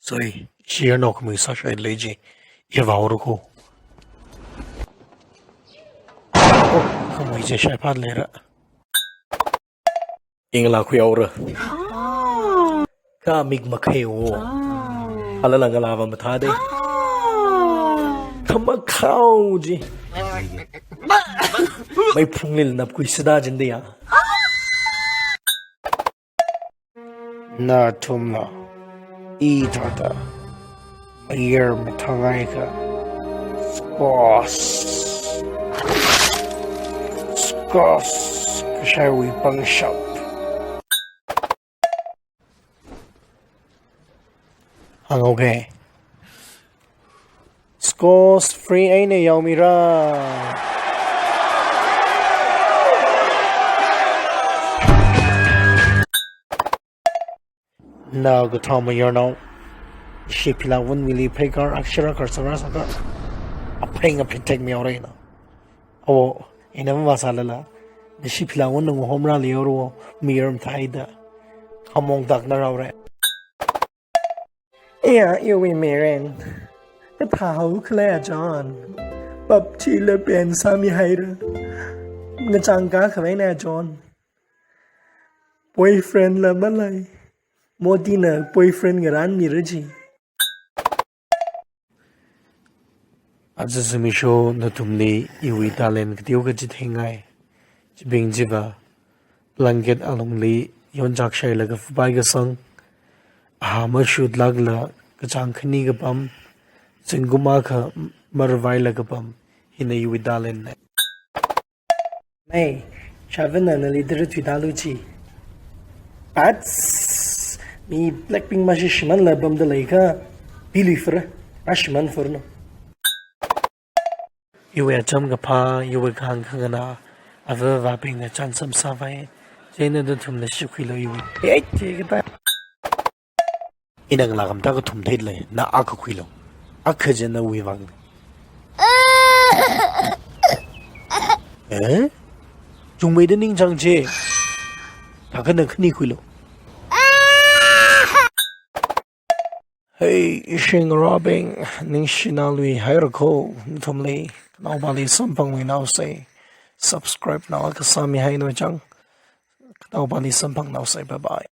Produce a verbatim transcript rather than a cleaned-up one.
Soi, share nao khamui sāshai lei chi, i vaora ko. Oh, khamui chi shaiphā leira. I ngalā khuihaora. Kha mik makhei wo. Alala ngalā va mathāde. Kha makhao chi. Meiphungli napkhui sāda jin de ya. Nathumna ithāda mayar mathāngai kha. Squash. Squash. Kashaiwui pangshap. Hānga okay. Squash free eina yaomira. Nao kathā mayarnao, nashi philāwunwuili pheikar akshara kar sāra sākha, aphei ngaphetek mihaora na. Awo, ina mavāsālala, nashi philāwunna ngahomra leihaora, mayar mathāhaida. Khamong tak na raore. Iya, iwui mirin. Kathā hao khalei a John. Pap chila pen sāmihaira. Ngachang kakhavai na John. Boyfriend la malei. Modi na boyfriend ngaranmira chi. Aja zimiksho nathumli iwui talent kateo kachitheingai. Chibing chiva, blanket alungli yonchak shailaga fupai kasang, aha mashutlakla kachāng khani kapam, zingkum akha marvai la kapam, hina iwui talent na. Nei, Shavana nali dara thuitālu chi. Ats, mi Blackpink mashi shimanla pamda leikha, bilui fur, ashiman fur no. Iwui acham kaphā, iwui kahāng khanganā, ava avābingna chānsam sāvai, chieina nathumna shikhuilu iwui. Ei, chi kathā. Ina ngalā khamatā kathum theilei, na akha khuilu. Akha chi nawui vang. Eh? Chungmeida ningchāng chi. Thākha na khani khuilu. Hey, ishi ngarābing, ningshina luihaira ko, nathumli, kanaopali samphangluinaosei, subscribe nao akha sāmihainu chang, kanaopali samphangnaosei, bye bye.